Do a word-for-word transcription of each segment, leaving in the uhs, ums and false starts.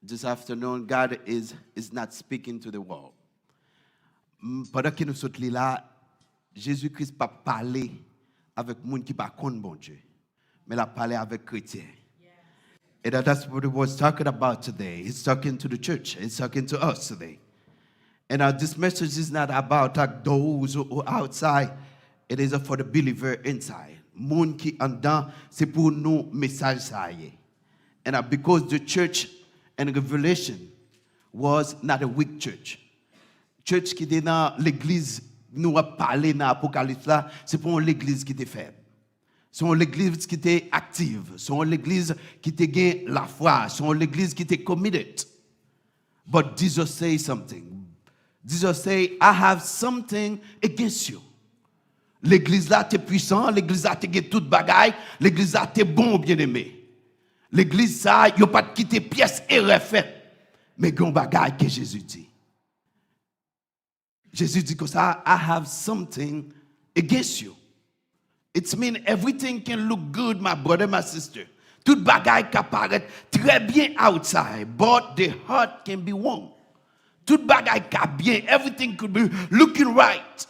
This afternoon, God is, is not speaking to the world. M, pandan ke nou sot li la, Jezi Kris p ap pale avèk moun ki pa konn Bondye, men l ap pale avèk kretyen. And that's what he was talking about today. He's talking to the church. He's talking to us today. And uh, this message is not about uh, those who are outside. It is for the believer inside. Moun ki anndan, se pou nou mesaj sa ye. And uh, because the church and Revelation was not a weak church. Church ki te nan legliz nou ap pale nan Apokalips la, se pa yon legliz ki te fèb. Se yon legliz ki te aktif. Se yon legliz ki te gen lafwa. Se yon legliz ki te committed. But Jesus say something. Jesus say, I have something against you. Legliz la te pwisan, legliz la te gen tout bagay, legliz la te bon, byeneme. Legliz sa, yo pa t kite pyès erè fèt. Men gen yon bagay ke Jezi di. Jezi di konsa, I have something against you. It's mean everything can look good, my brother, my sister. Tout bagay ka parèt trè byen outside, but the heart can be wrong. Tout bagay ka byen, everything could be looking right.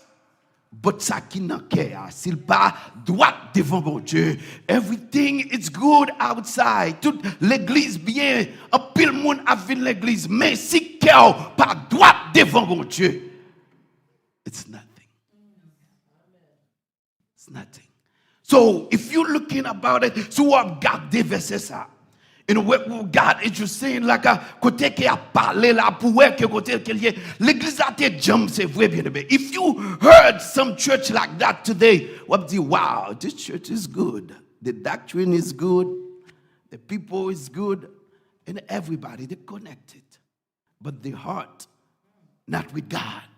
But sa ki nan kè a, si l pa dwat devan Bondye, everything is good outside. Tout legliz byen, anpil moun ap vin legliz, men si kè w pa dwat devan Bondye, it's nothing. It's nothing. So, if you looking about it, si w ap gade vèsè sa, and what God is just saying, like, uh, kote ke ap pale la, pou wè ke kote ke l ye, legliz la te djanm, se vre, byeneme. If you heard some church like that today, w ap di, wow, this church is good. The doctrine is good. The people is good. And everybody, they connected. But the heart not with God.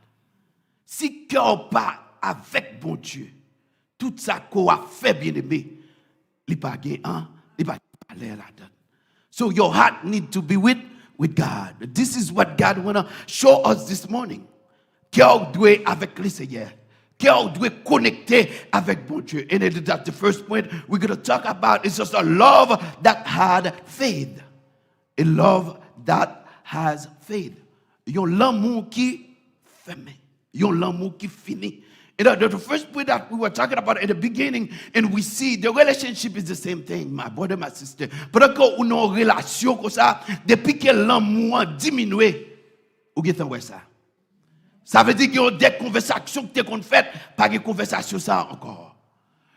Si kè w pa avèk Bondye, tout sa ke w ap fè, byeneme, li pa gen an, li pa gen valè ladan. So your heart need to be with, with God. This is what God wanna show us this morning. Kè w dwe avèk Lesenyè. Kè w dwe konekte avèk Bondye. And it is that the first point we're gonna talk about is just a love that had faith. A love that has faith. Yon lanmou ki fèmen. Yon lanmou ki fini. And the, the first point that we were talking about in the beginning, and we see the relationship is the same thing, my brother, my sister. Pandan ke ou nan yon relasyon konsa, depi ke lanmou an diminye, ou gentan wè sa. Sa vle di gen yon de konvèsasyon ki te konn fèt, pa gen konvèsasyon sa a ankò.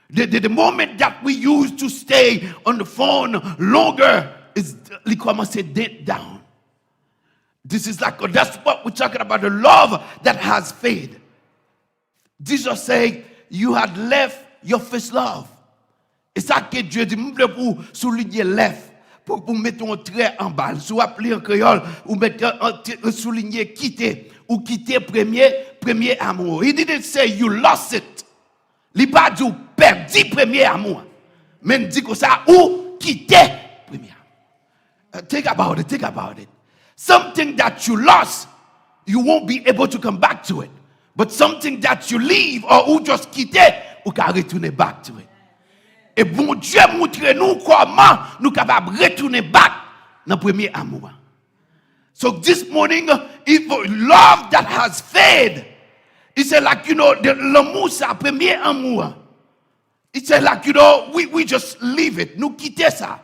The, the, the moment that we used to stay on the phone longer, is, li kòmanse dent down. This is like, that's what we're talking about, the love that has fade. Jesus say, you had left your first love. E sa ke Dye di, m vle pou w soulinye left, pou, pou w mete yon trè anba l. Si w ap li an kreyòl, ou mete an, te, soulinye kite, ou kite premye, premye amou. He didn't say you lost it. Li pa di w pèdi premye amou an. Men l di konsa, ou kite premye amou. Uh, think about it, think about it. Something that you lost, you won't be able to come back to it. But something that you leave or ou just kite, ou ka retounen back to it. E Bondye montre nou kòman nou kapab retounen back nan premye amou an. So this morning, if love that has fade, he said, like, you know, the lanmou sa, premye amou an. He said, like, you know, we, we just leave it. Nou kite sa.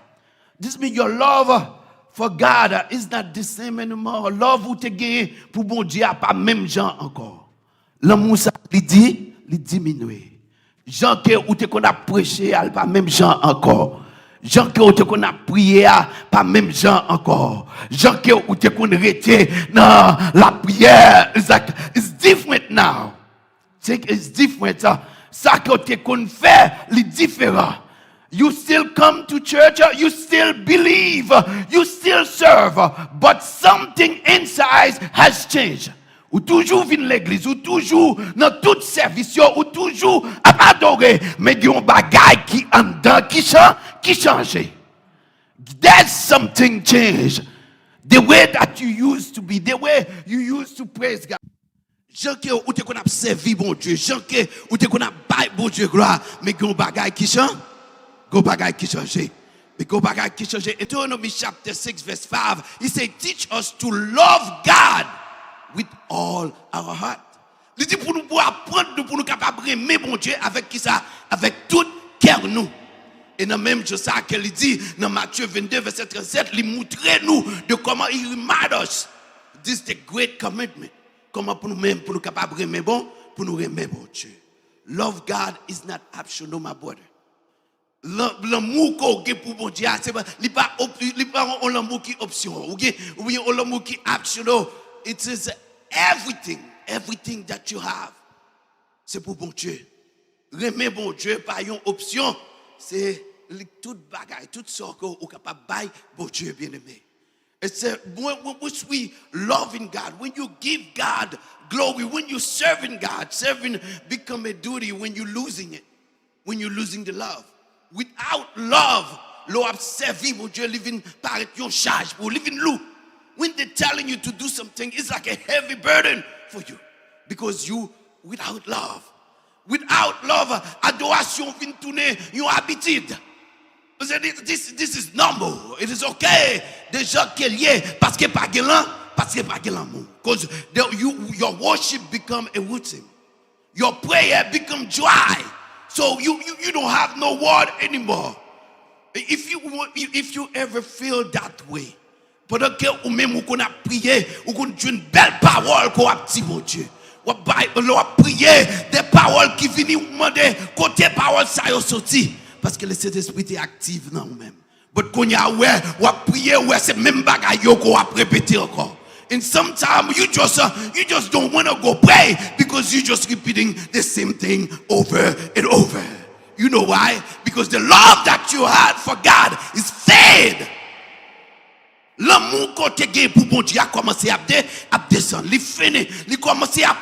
This means your love for God is not the same anymore. Love ou te genyen pou Bondye a pa menm jan ankò. Lanmou sa, li di, li diminye. Jan ke ou te konn ap preche a, li pa menm jan ankò. Jan ke ou te konn ap priye a, pa menm jan ankò. Jan ke ou te konn rete nan lapriyè, it's like, it's different now. It's different. Sa ke w te konn fè, li diferan. You still come to church, you still believe, you still serve, but something inside has changed. Ou toujou vin legliz, ou toujou nan tout sèvis yo, ou toujou ap adore, men gen yon bagay ki anndan ki chan, ki chanje. There's something change. The way that you used to be, the way you used to praise God. Jan ke ou te konn ap sèvi Bondye, jan ke ou te konn ap bay Bondye glwa, men gen yon bagay ki chan, gen yon bagay ki chanje. Gen yon bagay ki chanje. Deuteronomy chapter six verse five, he say, "Teach us to love God with all our heart." Li di pou nou, pou aprann nou, pou nou kapab renmen Bondye avèk kisa? Avèk tout kè nou. E nan menm jan sa ke li di nan Matye vennde vèsè trannsenk, li moutre nou de kòman, he remind us, this the great commandment. Kòman pou nou menm, pou nou kapab renmen bon, pou nou renmen Bondye. Love God is not optional, my brother. Lan- Lanmou ke w gen pou Bondye a, se pa, li pa op- li pa yon lanmou ki opsyon. Ou gen, ou gen yon lanmou ki optional. It is everything, everything that you have. Se pou Bondye. Renmen Bondye pa yon opsyon. Se li tout bagay, tout sa ke ou kapab bay Bondye, byeneme. It's a, when, when, once we loving God, when you give God glory, when you serving God, serving become a duty when you losing it, when you losing the love. Without love, lè w ap sèvi Bondye, li vin parèt yon chaj pou ou, li vin lou. When they telling you to do something, it's like a heavy burden for you because you without love. Without love, adorasyon vin tounen yon abitid. This, this, this is normal. It is okay. Deja ke l ye, paske pa gen lan, paske pa gen lanmou. Because the, you, your worship become a routine. Your prayer become dry. So you, you, you don't have no word anymore. If you, if you ever feel that way, pandan ke ou menm ou konn ap priye, ou konn jwenn bèl pawòl ke w ap di Bondye. W ap bay, lè w ap priye, de pawòl ki vini, ou mande kote pawòl sa yo soti. Paske Lesentespri te aktif nan ou menm. But kounye a, ou wè, w ap priye, ou wè se menm bagay yo ke w ap repete ankò. And sometimes you just, uh, you just don't want to go pray because you just repeating the same thing over and over. You know why? Because the love that you had for God is fade. Lanmou ke w te gen pou Bondye a kòmanse ap de, ap desann. Li fini, li kòmanse ap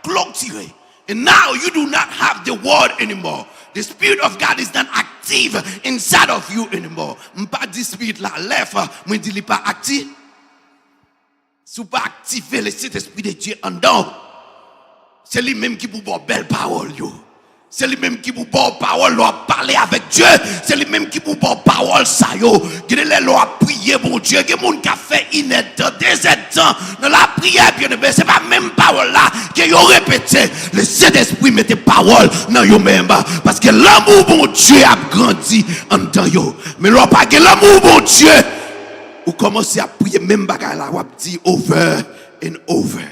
klotire. And now you do not have the word anymore. The Spirit of God is not active inside of you anymore. M pa di Spirit la lèf, mwen di li pa aktif. Si w pa aktive Lesentespri de Dye anndan w, se li menm ki pou ba w bèl pawòl yo. Se li menm ki pou ba w pawòl lè w ap pale avèk Dye. Se li menm ki pou ba w pawòl sa yo. Gen de lè lè w ap priye Bondye, gen moun k ap fè inèdtan, dezèdtan nan lapriyè, byeneme. Se pa menm pawòl la ke yo repete. Lesentespri mete pawòl nan yo menm. Paske lanmou Bondye ap grandi anndan yo. Men lè w pa gen lanmou Bondye, ou kòmanse ap priye menm bagay la, w ap di over and over.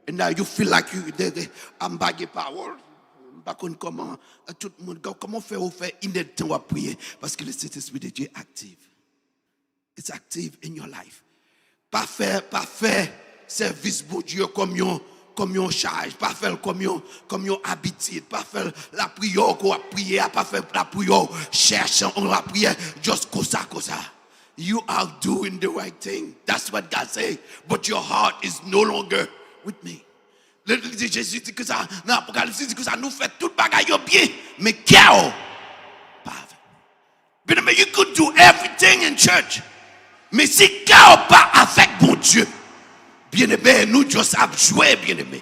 And now you feel like you, they, they, ah, m pa gen pawòl. M pa konn kòman, eh, tout moun, kò- kòman w fè, ou fè inèdtan w ap priye? Paske Lesentespri de Dye aktif. It's active in your life. Pa fè, pa fè sèvis Bondye kòm yon, kòm yon chaj. Pa fè l kòm yon, kòm yon abitid. Pa fè l lapriyè ke w ap priye a. Pa fè lapriyè w chèche yon lapriyè just konsa, konsa. You are doing the right thing. That's what God say. But your heart is no longer with me. Li di, Jezi di konsa, nan Apokalipsis, li di konsa, nou fè tout bagay yo byen, men kè w pa avè m. Byeneme, you could do everything in church. Men si kè w pa avèk Bondye, byeneme, nou just ap jwe, byeneme.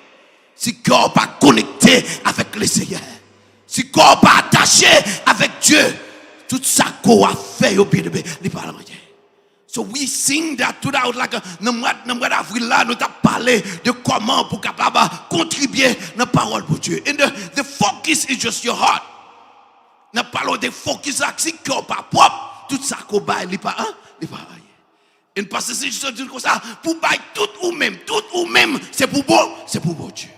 Si kè w pa konekte avèk Leseyè, si kè w pa atache avèk Dye, tout sa ke w ap fè yo, byeneme, li pa lan anyen. So we sing that throughout, like, uh, nan mwa, nan mwa davril la, nou t ap pale de kòman pou kapab, uh, kontribye nan pawòl Bondye. And the, the focus is just your heart. N ap pale de focus la, si kè w pa pwòp, tout sa ke w bay, li pa, an, li pa anyen. And Pastor Saint Just di l konsa, pou bay tout ou menm, tout ou menm, se pou bon, se pou Bondye.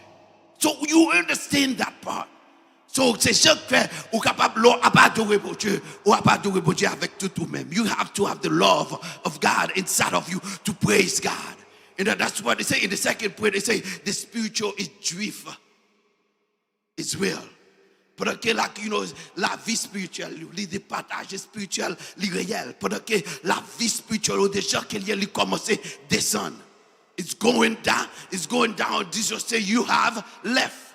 So you understand that part. So se jan k fè ou kapab, lè w ap adore Bondye, ou ap adore Bondye avèk tout ou menm. You have to have the love of God inside of you to praise God. And that's what they say in the second point, they say the spiritual is drift. It's real. Pandan ke la, you know, lavi espirityèl, li depataje espirityèl, li reyèl. Pandan ke lavi espirityèl ou deja ke li, li kòmanse desann. It's going down, it's going down. Jesus say you have left.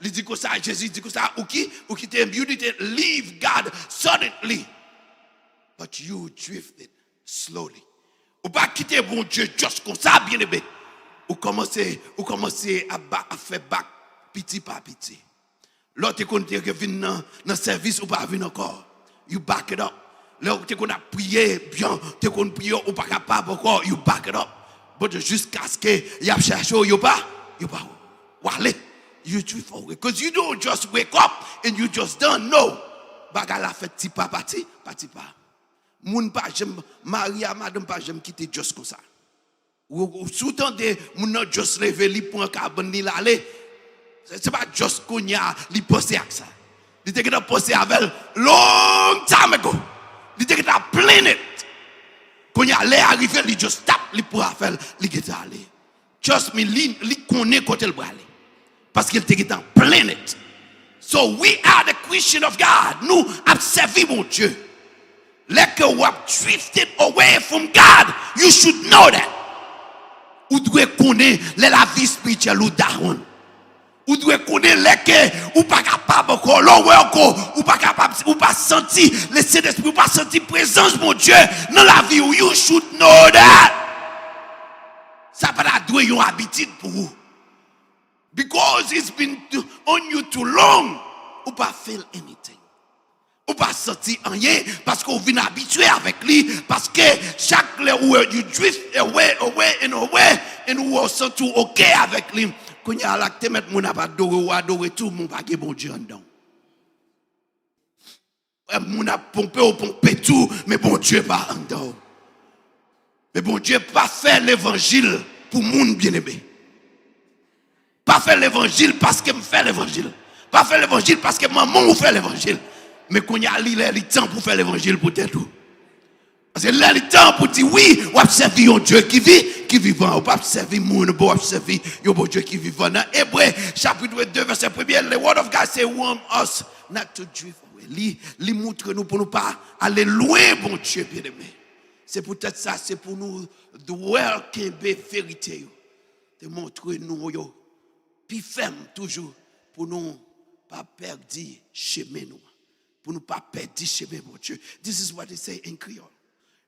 Li di konsa, Jezi di konsa, ou ki, ou kite m, you didn't leave God suddenly, but you drifted slowly. Ou pa kite Bondye just konsa, byeneme. Ou kòmanse, ou kòmanse ap ba, ap fè bak piti pa piti. Lè w te konn te vin nan, nan sèvis, ou pa vin ankò. You back it up. Lè w te konn ap priye byen, te konn priye, ou pa kapab ankò, you back it up. But jiskaske y ap chache w, yo pa, yo pa w ale. You drift away. 'Cause you don't just wake up and you just done. No. Bagay la fèt ti pa pa ti, pa ti pa. Moun pa janm, mari a madanm pa janm kite just konsa. Ou, ou, si w tande moun nan just leve, li pran kabann li, l ale. Se, se pa just kounye a li panse ak sa. Li te gentan panse avè l long time ago. Li te gentan plan it. Kounye a, lè a rive, li just tap, li pran afè l, li gentan ale. Trust me, li, li konnen kote l prale. Paske l te gentan plan it. So we are the Christian of God. Nou ap sèvi Bondye. Lè ke w ap drifted away from God, you should know that. Ou dwe konnen lè lavi espirityèl ou down. Ou dwe konnen lè ke ou pa kapab ankò, lè w wè ankò, ou pa kapab, ou pa santi Lesentespri, ou pa santi prezans Bondye nan lavi w, you should know that. Sa pa ta dwe yon abitid pou ou. Because it's been on you too long, ou pa feel anything. Ou pa santi anyen, paske ou vin abitye avèk li, paske chak lè ou wè you drift away, away, and away, and ou wè w santi w oke avèk li. Kounye a la, k te mèt moun ap adore, ou adore tou, men w pa gen Bondye anndan w. Wè, moun ap ponpe, ou ponpe tou, men Bondye pa anndan w. Men Bondye pa fè levanjil pou moun, byeneme. Pa fè levanjil paske m fè levanjil. Pa fè levanjil paske manman w fè levanjil. Men kounye a, li lè, li tan pou fè levanjil pou tèt ou. Paske lè li tan pou di wi, w ap sèvi yon Dye ki vi, ki vivan. Ou p ap sèvi moun, w ap sèvi yon Bondye ki vivan. Nan Ebre, chapit de, vèsè premye, the word of God say, warn us not to drift away. Li, li montre nou pou nou pa ale lwen Bondye, byeneme. Se poutèt sa, se pou nou dwèl, kenbe verite yo. Te montre nou yo pi fèm toujou pou nou pa pèdi chemen nou. Pou nou pa pèdi chemen Bondye. This is what it say in Creole.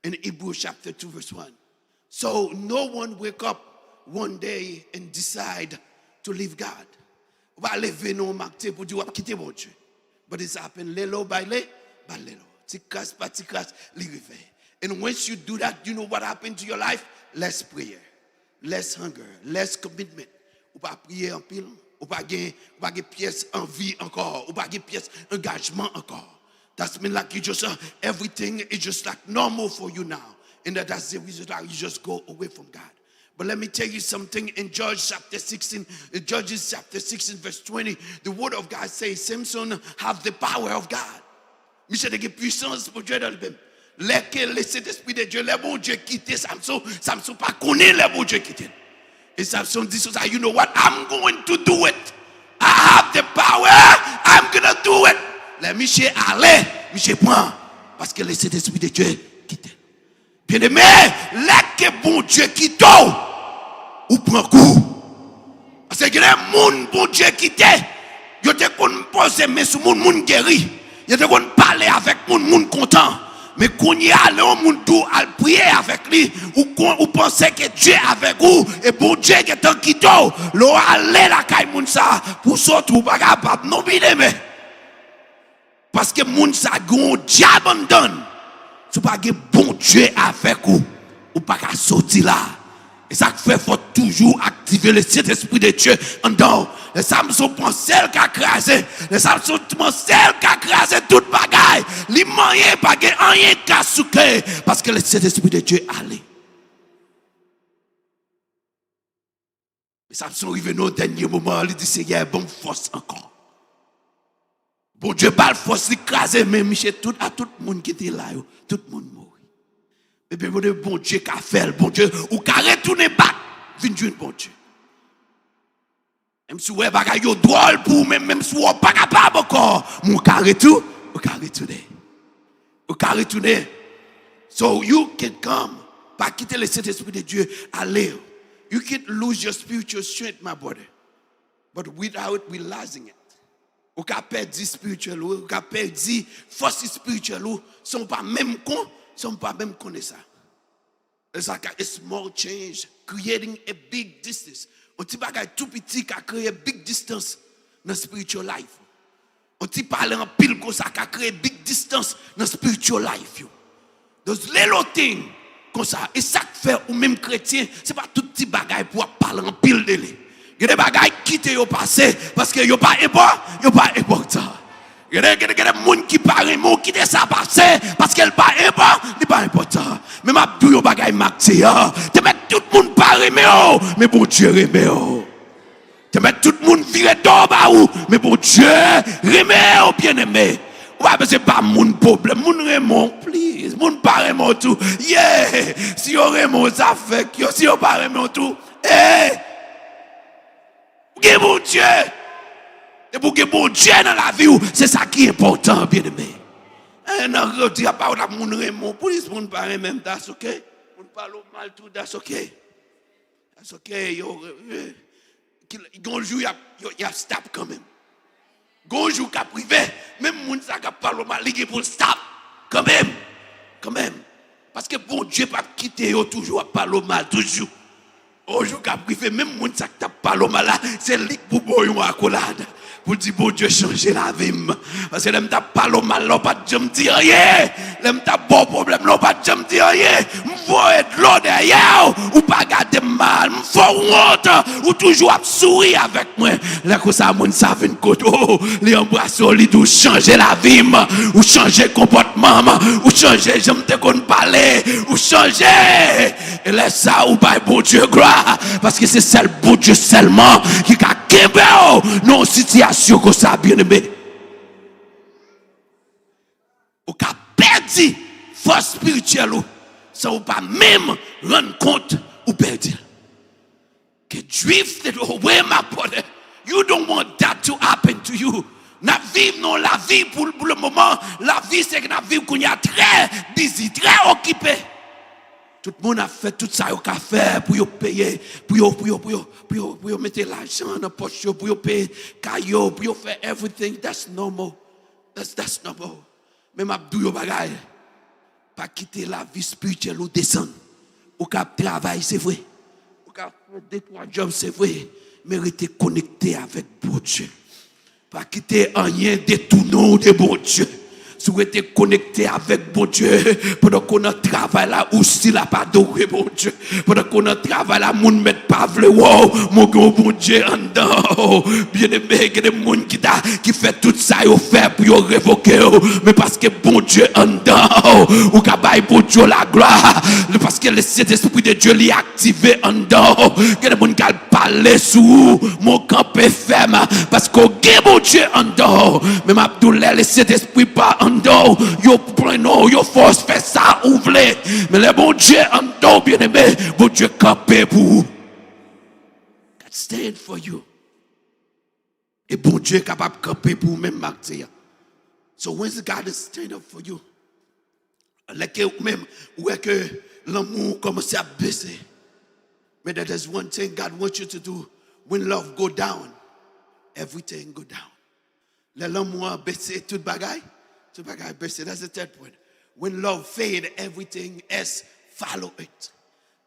In Hebrew chapter two verse one. So no one wake up one day and decide to leave God. Ou pa leve nan yon maten pou di w ap kite Bondye. But it's happen lelo by le, by lelo. Ti kras pa ti kras, li rive. And once you do that, you know what happened to your life? Less prayer, less hunger, less commitment. Ou pa priye anpil, ou pa gen, ou pa gen pyès anvi ankò, ou pa gen pyès angajman ankò. That's mean like you just, uh, everything is just like normal for you now. And that, that's the reason why you just go away from God. But let me tell you something, in Judge chapter sixteen, in Judges chapter sixteen verse twenty, the word of God says Samson have the power of God. Misye te gen pwisans Bondye nan li menm. Lè ke Lesentespri de Dye, lè Bondye kite Samson, Samson pa konnen lè Bondye kite l. E Samson di sou sa, you know what? I'm going to do it. I have the power. I'm gonna do it. Lè misye ale, misye pran. Paske Lesentespri de Dye kite l. Byeneme, lè ke Bondye kite w, ou pran kou. Paske gen de moun Bondye kite, yo te konn poze men sou moun, moun geri. Yo te konn pale avèk moun, moun kontan. Men kounye a, lè yon moun di w al priye avèk li, ou kon, ou panse ke Dye avèk ou, e Bondye gentan kite w. Lè w ale lakay moun sa, pou w soti, ou pa kapab non, byeneme. Paske moun sa gen yon dyab anndan l. Si w pa gen Bondye avèk ou, ou pa ka soti la. E sa k fè fò w toujou aktive Lesentespri de Dye anndan w. Lè Samson panse l ka kraze, lè Samson panse l ka kraze tout bagay, li manyen, pa gen anyen k ka souke, paske Lesentespri de Dye ale. Men Samson rive nan dènye moman an, li di, Seyè, ban m fòs ankò. Bondye ba l fòs, li kraze men misye, tout, a tout moun ki te la yo, tout moun mouri. Ebyen, Bondye, Bondye ka fè l, Bondye, ou ka retounen bak, vin jwenn Bondye. Menm si w wè bagay yo dwòl pou ou, menm, menm si w wè w pa kapab ankò, men ou ka retou-, ou ka retounen. Ou ka retounen. So you can come. Pa kite Lesentespri de Dye ale. You can lose your spiritual strength, my brother. But without realizing it. Ou ka pèdi spiritual ou, ou ka pèdi fòs spiritual ou, san w pa menm kon, san w pa menm konnen sa. It's like a small change, creating a big distance. Yon ti bagay tou piti ka kreye big distance nan spiritual life. Yon ti pale anpil konsa ka kreye big distance nan spiritual life yo. Those little things konsa. E sa k fè ou menm kretyen, se pa tout ti bagay pou w ap pale anpil de li. Gen de bagay, kite yo pase, paske yo pa enpò, yo pa enpòtan. Gen de, gen de, gen de moun ki pa renmen w, kite sa pase, paske l pa enpò, li pa enpòtan. Men m ap di w yon bagay, Maksè, te mèt tout moun pa renmen w, men Bondye renmen w. Te mèt tout moun vire do ba ou, men Bondye renmen w, byeneme. Ou pa bezwen ba moun pwoblèm. Moun renmen w, please. Moun pa renmen w tou. Yeah. Si yo renmen w, sa fèk yo. Si yo pa renmen w tou, eh. Ou gen Bondye. Depi w gen Bondye nan lavi w, se sa ki enpòtan, byeneme. Eh, nan jodi a, pawòl la, moun renmen w, please, moun pa renmen m, that's okay. Moun pale w mal tou, that's okay. That's okay, yo, eh, ki, gen yon jou y ap, yo, y ap stop kanmenm. Gen yon jou k ap rive, menm moun sa k ap pale w mal, li gen pou l stop kanmenm. Kanmenm. Paske Bondye p ap kite yo toujou ap pale w mal, toujou. Yon jou k ap rive, menm moun sa k t ap pale w mal la, se li k pou ba w yon akolad. Pou l di, Bondye chanje lavi m. Paske lè m t ap pale w mal la, w pa t janm di anyen. Lè m t ap ba w pwoblèm la, w pa t janm di anyen. M voye dlo dèyè w, ou pa gade m mal. M fè w wont, ou toujou ap souri avèk mwen. Lè konsa, moun sa vin kote w, li anbrase w, li di w, chanje lavi m, ou chanje konpòtman m, ou chanje jan m te konn pale, ou chanje. E lè sa, ou bay Bondye glwa, paske se sèl Bondye sèlman ki ka kenbe w nan yon sitiyasyon konsa, byeneme. Ou ka pèdi fòs espirityèl ou san ou pa menm rann kont ou pèdi l. Get drifted away, my brother. You don't want that to happen to you. N ap viv nan lavi pou, pou le moman. Lavi se ke n ap viv kounye a trè busy, trè okipe. Tout moun ap fè tout sa yo ka fè pou yo peye, pou yo, pou yo, pou yo, pou yo, pou yo mete lajan nan pòch yo, pou yo peye kay yo, pou yo fè everything. That's normal. That's, that's normal. Men m ap di w yon bagay. Pa kite lavi espirityèl ou desann. Ou ka ap travay, se vre. Ou ka ap fè de twa djòb, se vre. Men rete konekte avèk Bondye. Pa kite anyen detounen w de Bondye. Si w rete konekte avèk Bondye, pandan ke w nan travay la, ou still ap adore Bondye. Pandan ke w nan travay la, moun mèt pa vle wè w, men w gen yon Bondye anndan w. Byeneme, gen de moun ki ta, ki fè tout sa yo fè pou yo revoke w. Men paske Bondye anndan w, ou ka bay Bondye laglwa. Paske le Sentespri de Dye, li aktive anndan w. Gen de moun k al pale sou ou, men w kanpe fèm, paske w gen Bondye anndan w. Men m ap di w, lè le Sentespri pa anndan w, yo pran non, yo fè w fè sa ou vle. Men lè Bondye anndan w, byeneme, Bondye kanpe pou ou. God stand for you. E Bondye kapab kanpe pou ou menm, Maksè. So when God is stand up for you, lè ke ou menm, ou wè ke lanmou ou kòmanse ap bese. Men there's one thing God wants you to do. When love go down, everything go down. Lè lanmou an bese, tout bagay, tout bagay bese. That's the third point. When love fade, everything else follow it.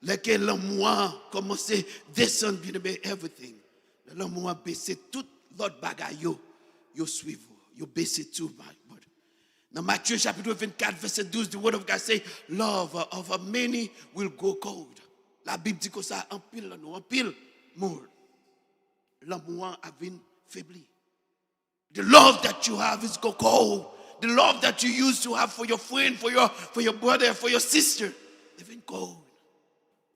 Lè ke lanmou an kòmanse desann, byeneme, everything. Lè lanmou an bese, tout lòt bagay yo, yo swiv ou, yo bese tou, my brother. Nan Matye chapit vennkat, vèsè douz, the word of God say, love of many will grow cold. Labib di konsa, anpil nan nou, anpil moun, lanmou an ap vin febli. The love that you have is go cold. The love that you used to have for your friend, for your, for your brother, for your sister, even cold.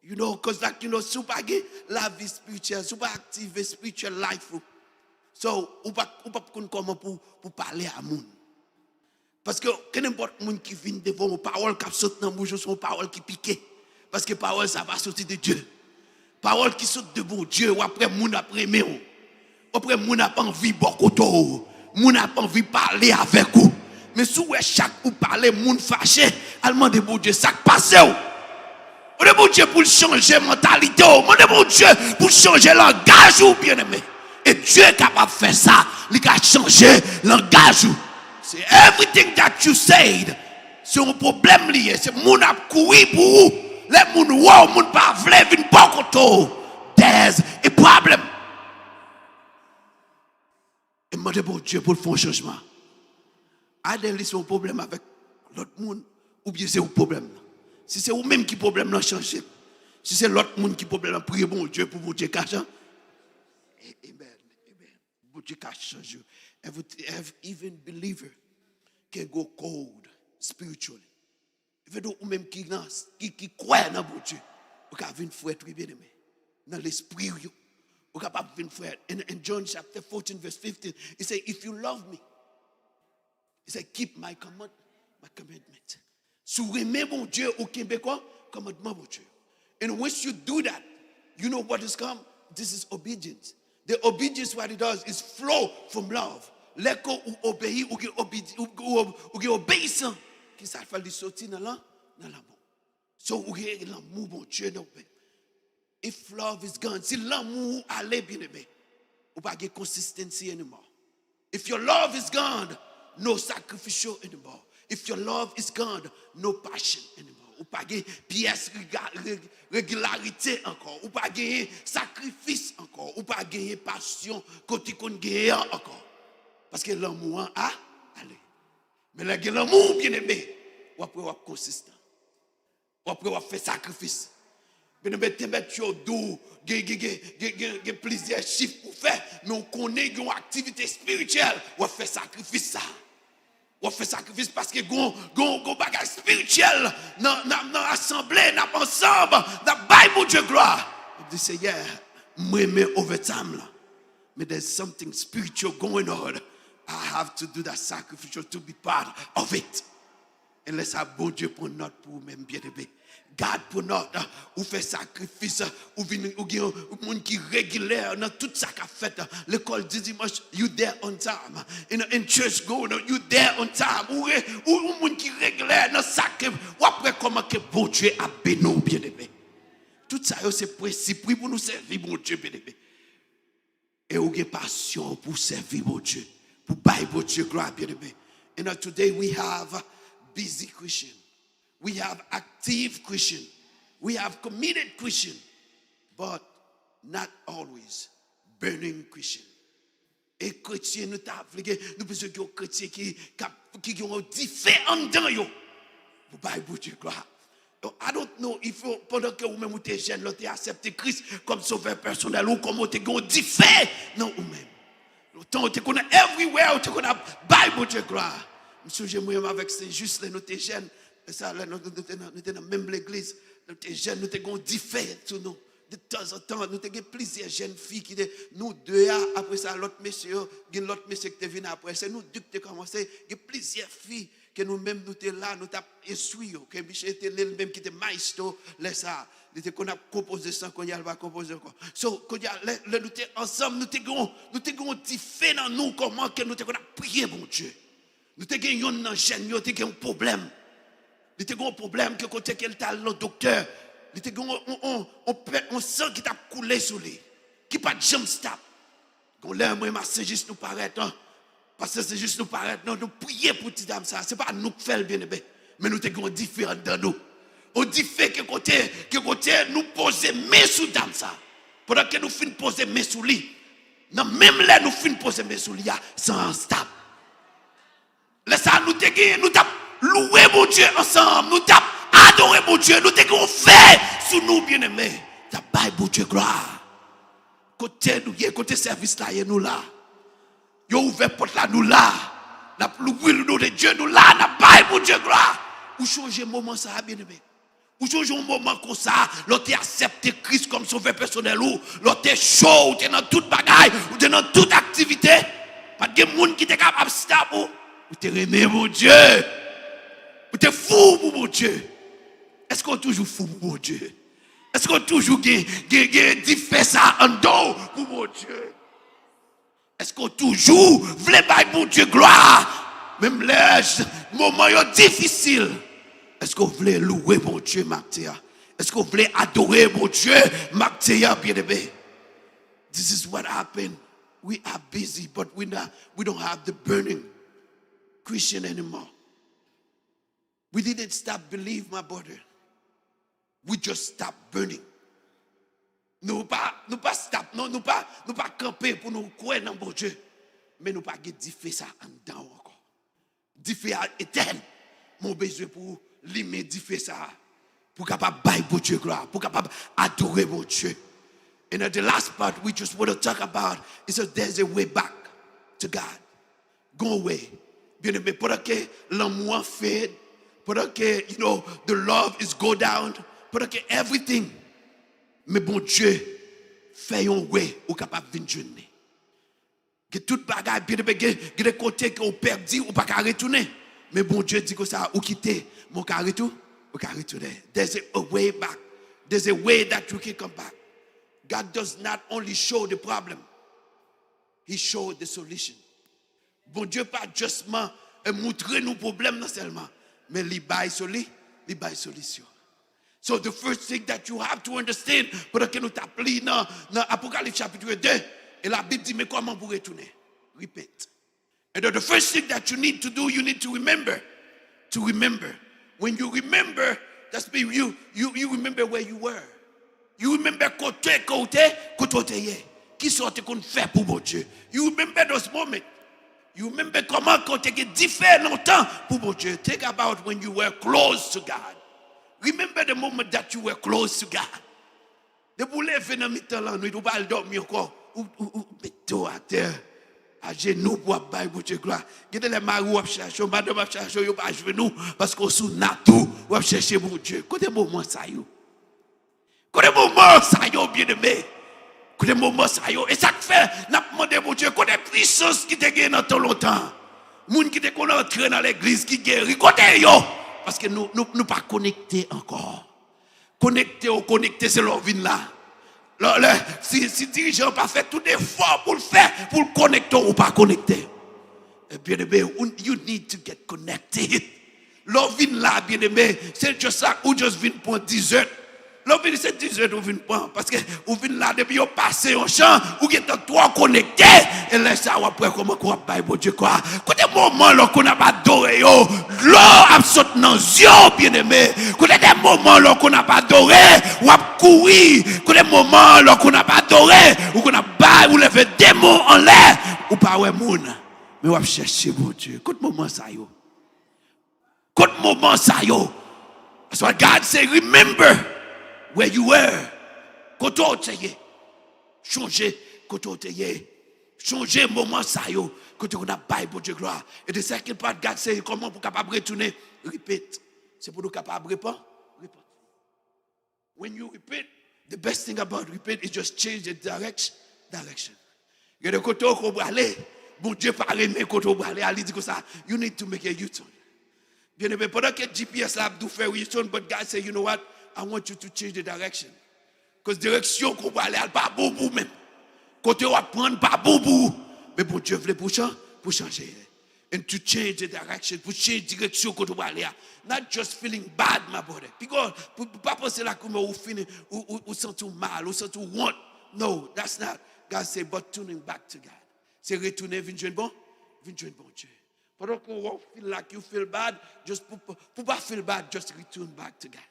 You know, 'cause, like, you know, si w pa gen lavi espirityèl, si w pa aktive spiritual life ou, so, ou pa, ou p ap konn kòman pou, pou pale a moun. Paske kenenpòt moun ki vin devan w, pawòl k ap sot nan bouch ou se yon pawòl ki pike. Paske pawòl sa pa soti de Dye. Pawòl ki sot de Bondye, w ap wè moun ap renmen w. W ap wè moun ap anvi bò kote w. Moun ap anvi pale avèk ou. Men si w wè chak ou pale, moun fache, al mande Bondye sa k pase w. Mande Bondye pou l chanje mantalite w. Mande Bondye pou l chanje langaj ou, byeneme. E Dye kapab fè sa. Li ka chanje langaj ou. Se everything that you said. Se yon pwoblèm li ye. Se moun ap kouri pou ou. Lè moun wè w, moun pa vle vin bò kote w. There's a problem. E mande Bondye pou l fè yon chanjman. Either li se yon pwoblèm avèk lòt moun, Oubyen se ou k pwoblèm nan? Si se ou menm ki pwoblèm nan, chanje l. Si se lòt moun ki pwoblèm nan, priye Bondye pou Bondye ka chan-, amen, amen. Bondye ka chanje w. Every, every, even believer can go cold spiritually. Even though ou menm ki nan, ki, ki kwè nan Bondye, ou ka vin frèt, wi, byeneme. Nan lespri w, ou kapab vin frèt. In, in John chapter fourteen, verse fifteen, it say, "If you love me," he said, "keep my command, my commandment." Si w renmen Bondye, ou kenbe kwa? Kòmandman Bondye. And once you do that, you know what is come? This is obedience. The obedience, what it does, is flow from love. Lè ke ou obeyi, ou gen obedi-, ou, ou, ou gen obeyisan. Ki sa fè li soti nan lan-, nan lanmou. So, ou gen lanmou Bondye nan ou menm. If love is gone, si lanmou ou ale, byeneme, ou pa gen consistency anymore. If your love is gone, no sacrificial anymore. If your love is gone, no passion anymore. Ou pa gen pyès rega-, reg-, regilarite ankò. Ou pa genyen sakrifis ankò. Ou pa genyen pasyon kote konn genyen an ankò. Paske lanmou an a ale. Men lè gen lanmou, byeneme, w ap wè w ap konsistan. W ap wè w ap fè sakrifis. Byeneme, te mèt yo di w, gen, gen, gen, gen, gen, gen plizyè chif pou fè, men w konnen gen yon aktivite espirityèl, w ap fè sakrifis sa. W ap fè sakrifis paske gon, gon, gon bagay espirityèl nan, nan, nan asanble, n ap ansanm, n ap bay Bondye glwa. W ap di, "Senyè, m renmen overtime la. Men there's something spiritual going on. I have to do that sacrificial to be part of it." E lè sa, Bondye pran nòt pou ou menm, byeneme. God pran nòt, ou fè sakrifis, ou vin, ou gen yon moun ki regilè nan tout sa k ap fèt. Lekòl di dimanch, you there on time. In, in church go, you there on time. Ou re-, ou, ou moun ki regilè nan sa ke, w ap wè kòman ke Bondye ap beni w, byeneme. Tout sa yo se prensip, wi, pou nou sèvi Bondye, byeneme. E ou gen pasyon pou sèvi Bondye, pou bay Bondye glwa, byeneme. And, uh, today we have a busy Christian. We have active Christian. We have committed Christian. But not always burning Christian. E kretyen nou ta vle gen, nou bezwen gen yon kretyen ki, k ap, ki gen yon dife anndan yo pou bay Bondye glwa. I don't know if, pandan ke ou menm ou te jèn, lè w te aksepte Kris kòm sovè pèsonèl ou, kòman w te gen yon dife nan ou menm. Lontan ou te konn everywhere, ou te konn ap bay Bondye glwa. M sonje mwen menm avèk Sen Jis, lè nou te jèn, lè sa, lè nou, nou te nan, nou te nan menm legliz, lè nou te jèn, nou te gen yon dife sou nou. De tanzantan, nou te gen plizyè jèn fi ki te, nou de a, apre sa, lòt mesye yo, gen lòt mesye ki te vin apre. Se nou de ki te kòmanse, gen plizyè fi ke nou menm nou te la, nou t ap eswi yo, ke misye te li menm ki te maestro lè sa a. Li te konn ap konpoze san, kounye a l pa konpoze ankò. So, kounye a, lè, lè nou te ansanm, nou te gen yon, nou te gen yon dife nan nou, kòman ke nou te konn ap priye Bondye. Nou te gen yonn nan jèn yo, te gen yon pwoblèm. Li te gen yon pwoblèm ke kote ke l t al nan doktè, li te gen yon, yon, yon, yon pè-, yon san ki t ap koule sou li, ki pa t janm stop. Gon lè mwen, Pastè Sen Jis nou parèt, an. Pastè Sen Jis nou parèt, non, nou priye pou ti dam sa. Se pa nou k fè l, byeneme. Men nou te gen yon dife anndan nou. Yon dife ke kote, ke kote nou poze men sou dam sa. Pandan ke nou fin poze men sou li, nan menm lè nou fin poze men sou li a, san an stop. Lè sa a, nou te gen, nou t ap louwe Bondye ansanm, nou t ap adore Bondye, nou te gen yon fè sou nou, byeneme. T ap bay Bondye glwa. Kote nou ye, kote sèvis la ye, nou la. Yo ouvè pòt la, nou la. N ap louwe le nom de Dieu, nou la, n ap bay Bondye glwa. Ou chonje moman sa a, byeneme? Ou chonje yon moman konsa, lè w te aksepte Kris kòm sovè pèsonèl ou, lè w te cho, ou te nan tout bagay, ou te nan tout aktivite? Pa t gen moun ki te kapab stop ou. Ou te renmen Bondye. Ou te fou pou Bondye. Èske w toujou fou pou Bondye? Èske w toujou gen, gen, gen dife sa anndan w pou Bondye? Èske w toujou vle bay Bondye glwa, menm lè j-, moman yo difisil? Èske w vle louwe Bondye maten an? Èske w vle adore Bondye maten an, byeneme? This is what happened. We are busy, but we not, we don't have the burning Christian anymore. We didn't stop believe, my brother. We just stop burning. Nou pa, nou pa stop, non, nou pa, nou pa kanpe pou nou kwè nan Bondye. Men nou pa gen dife sa anndan w ankò. Dife a etèn. Men w bezwen pou limen dife sa a, pou kapab bay Bondye glwa, pou kapab adore Bondye. And then the last part we just want to talk about is that there's a way back to God. Gon way. Byeneme, pandan ke lanmou an fade, pandan ke, you know, the love is go down, pandan ke everything, men Bondye fè yon way ou kapab vin jwenn li. Gen tout bagay, byeneme, gen, gen de kote ke ou pèdi, ou pa ka retounen. Men Bondye di konsa, ou kite, men ou ka retou-, ou ka retounen. There's a, a way back. There's a way that you can come back. God does not only show the problem, He showed the solution. Bondye pa just man, eh, moutre nou pwoblèm nan sèlman, men li bay soli-, li bay solisyon. So the first thing that you have to understand, pandan ke nou t ap li nan, nan Apocalypse chapitre deux, e Labib di, men kòman pou retounen? Repent. And the first thing that you need to do, you need to remember. To remember. When you remember, that's mean you, you, you remember where you were. You remember kote ke w te, kote w te ye. Kisa w te konn fè pou Bondye. You remember those moments. You remember kòman ke w te gen diferan tan pou Bondye. Think about when you were close to God. Remember the moment that you were close to God. Depi w leve nan mitan lannwit, ou pa al dòmi ankò. Ou, ou, ou mete w atè, ajenou pou w ap bay Bondye glwa. Gen de lè mari w ap chache w, madanm ap chache w, yo pa jwenn ou, paske w sou nat ou, w ap chèche Bondye. Kote moman sa yo? Kote moman sa yo, byeneme? Kote moman sa yo? E sa k fè n ap mande Bondye, kote pwisans ki te gen nan tan lontan? Moun ki te konn antre nan legliz, ki geri, kote yo? Paske nou, nou, nou pa konekte ankò. Konekte ou konekte, se lè w vin la. Lè, lè, si, si dirijan an pa fè tout efò pou l fè, pou l konekte w, ou pa konekte. Eh, byeneme, ou, you need to get connected. Lè w vin la, byeneme, se just like ou just vin pran dessert. Lè w vin, se dessert ou vin pran. Paske ou vin la, depi yo pase yon chan, ou gentan twò konekte. E lè sa, w ap wè kòman ke w ap bay Bondye glwa. Kote moman lè w konn ap adore yo, dlo ap sot nan zye w, byeneme. Kote de moman lè w konn ap adore, w ap kouri. Kote moman lè w konn ap adore, ou konn ap bay, ou leve de men w anlè, ou pa wè moun. Men w ap chèche Bondye. Kote moman sa yo? Kot moman sa yo? That's what God say, remember where you were. Kote w te ye? Chonje kote w te ye. Chonje moman sa yo, kote w konn ap bay Bondye glwa. E the second part, God say, kòman pou kapab retounen? Repent. Se pou nou kapab repan-, repanti. When you repent, the best thing about repent is just change the direction, direction. Gen de kote w ko prale, Bondye pa renmen kote w prale a, li di konsa, you need to make a U-turn. Byeneme, pandan ke G P S la ap di w fè U-turn, but God say, you know what? I want you to change the direction. Cause direksyon ke w prale a pa bon pou ou menm. Kote w ap pran pa bon pou ou. Men Bondye vle pou w chan-, pou w chanje. And to change the direction, pou change direksyon kote w prale a. Not just feeling bad, my brother. Piga, pou, pou pa panse la kouman ou fini, ou, ou, ou santi w mal, ou santi w wont. No, that's not. God say, but turning back to God. Se retounen vin jwenn bon, vin jwenn Bondye. Pandan ke w feel like you feel bad, just pou, pou pa feel bad, just return back to God.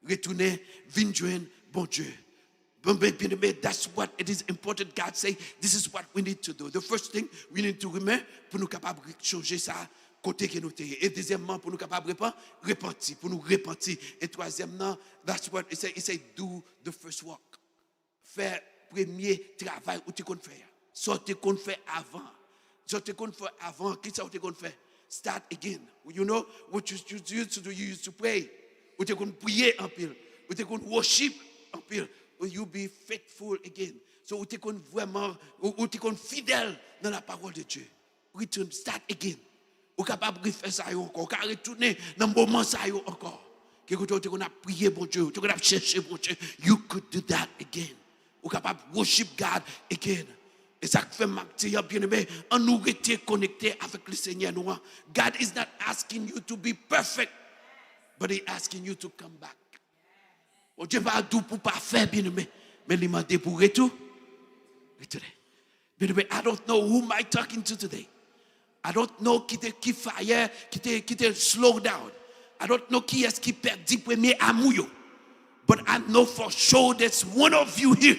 Retounen, vin jwenn Bondye. Bon, ben, byeneme, that's what it is important. God say, this is what we need to do. The first thing we need to remember, pou nou kapab re-, chonje sa, kote ke nou te ye. E dezyèmman, pou nou kapab repan-, repanti, pou nou repanti. E twazyèm nan, that's what it say, it say, do the first work. Fè premye travay ou te konn fè a. Sa w te konn fè avan. Sa w te konn fè avan, kisa w te konn fè? Start again. You know what you, you used to do? You used to pray. Ou te konn priye anpil. Ou te konn worship anpil. But you be faithful again. So, ou te konn vrèman, ou, ou te konn fidèl nan la parole de Dieu. Return, start again. Ou kapab refè sa yo ankò. Ou ka retounen nan moman sa yo ankò. Ke kote ou te konn ap priye Bondye, ou te konn ap chèche Bondye. You could do that again. Ou kapab worship God again. E sa k fè m ap di an, byeneme, ann nou rete konekte avèk Lesenyè nou an. God is not asking you to be perfect, but he asking you to come back. Bondye pa di w pou pafè, byeneme, men li mande pou retou-, retounen. Byeneme, I don't know who am I talking to today. I don't know ki te, ki fire, ki te, ki te slow down. I don't know kiyès ki pèdi premye amou yo. But I know for sure there's one of you here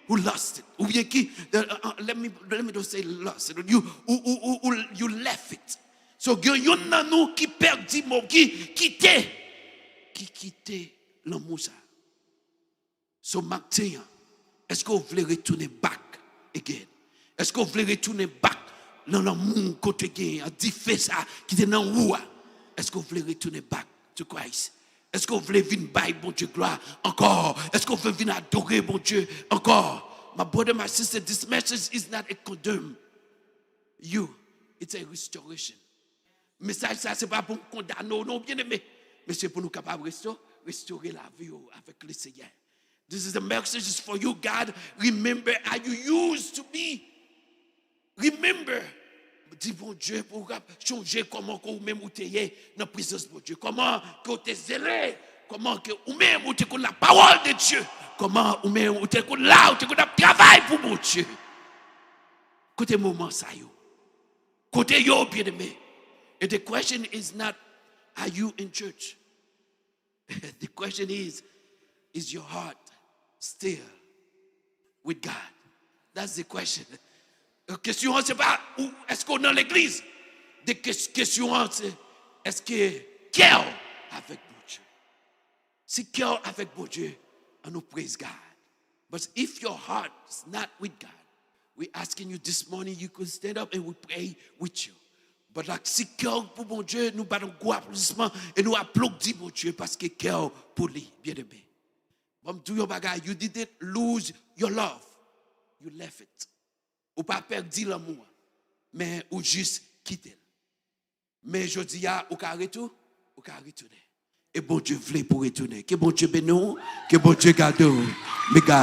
who lost it. Oubyen ki, uh, uh, let me, let me don't say lost it. You, ou, ou, ou, ou, you left it. So, gen youn nan nou ki pèdi mo, ki kite ki kite lanmou sa. So maten an, èske w vle retounen back again? Èske w vle retounen back nan lanmou kote gen an dife sa ki te nan ou a? Èske w vle retounen back to Christ? Èske w vle vin bay Bondye glwa ankò? Èske w vle vin adore Bondye ankò? My brother, my sister, this message is not a condemn you. It's a restoration. Mesaj sa se pa pou m kondane w non, byeneme, men se pou nou kapab resto, restore lavi w avèk Lesenyè. This is the message is for you, God. Remember how you used to be. Remember. Di Bondye pou w kap chonje kòman ke ou menm ou te ye nan prezans Bondye. Kòman ke ou te zele. Kòman ke ou menm ou te konn la parole de Dieu. Kòman ou menm ou te konn la, ou te konn ap travay pou Bondye. Kote moman sa yo? Kote yo, byeneme? And the question is not, are you in church? The question is, is your heart still with God? That's the question. Kesyon an se pa ou, èske w nan legliz? De kes- kesyon an se, èske kè w avèk Bondye? Si kè w avèk Bondye, ann nou praise God. But if your heart is not with God, we asking you this morning, you could stand up and we pray with you. But like, si kè w pou Bondye, nou ba nou gwo aplodisman e nou aplodi Bondye paske kè w pou li, byeneme. Bon, m di w yon bagay, you didn't lose your love. You left it. Ou pa pèdi lanmou an, men ou jis kite l. Men jodi a, ou ka retou, ou ka retounen. E Bondye vle pou retounen. Ke Bondye beni w, ke Bondye gade w. Mega